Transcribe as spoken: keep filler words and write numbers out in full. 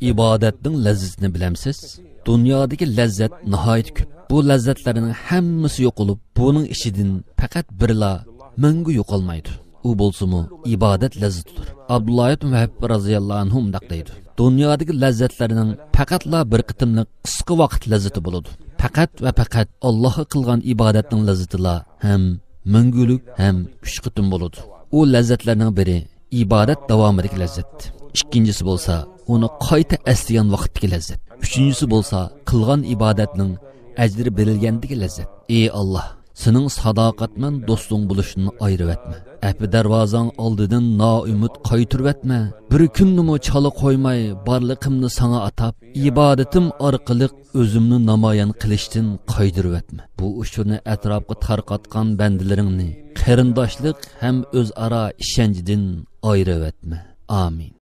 ئىبادەتنىڭ لەززىتىنى بىلەمسىز؟ دۇنيادىكى لەززەت ناھايىتى كۆپ. بۇ لەززەتلەرنىڭ ھەممىسى يوقىلىپ، بۇنىڭ ئىچىدىن پەقەت بىرلا مەڭگۈ يوقالمايدۇ. ئۇ بولسىمۇ ئىبادەت لەززىتىدۇر. ئابدۇللا ئىبن ۋەھب رازىياللاھۇ ئەنھۇ مۇنداق دەيدۇ: دۇنيادىكى لەززەتلەرنىڭ پەقەتلا بىر قېتىملىق قىسقا ۋاقىت لەززىتى بولىدۇ. پەقەت ۋە پەقەت ئاللاھقا قىلغان ئىبادەتنىڭ لەززىتىلا ھەم مەڭگۈلۈك ھەم ئۈچ قېتىم بولىدۇ. ئۇ لەززەتلەرنىڭ بىرى ئىبادەت داۋامىدىكى لەززەت. ئىككىنچىسى بولسا ئۇنى قايتا ئەسلىگەن ۋاقىتتىكى لەززەت. ئۈچىنچىسى بولسا قىلغان ئىبادەتنىڭ ئەجرى بېرىلگەندىكى لەززەت. ئى ئاللاھ، سېنىڭ ساداقەتمەن دوستۇڭ بولۇشتىن ئايرىۋەتمە. ئەپۇ دەرۋازاڭ ئالدىدىن نائۈمىد قايتۇرۇۋەتمە. بىر كۈننىمۇ چالا قويماي بارلىقىمنى ساڭا ئاتاپ، ئىبادىتىم ئارقىلىق ئۆزۈمنى نامايان قىلىشتىن قايتۇرۇۋەتمە. بۇ ئۇچۇرنى ئەتراپقا تارقاتقان بەندىلىرىڭنى قېرىنداشلىق ھەم ئۆزئارا ئىشەنچىدىن ئايرىۋەتمە. ئامىن.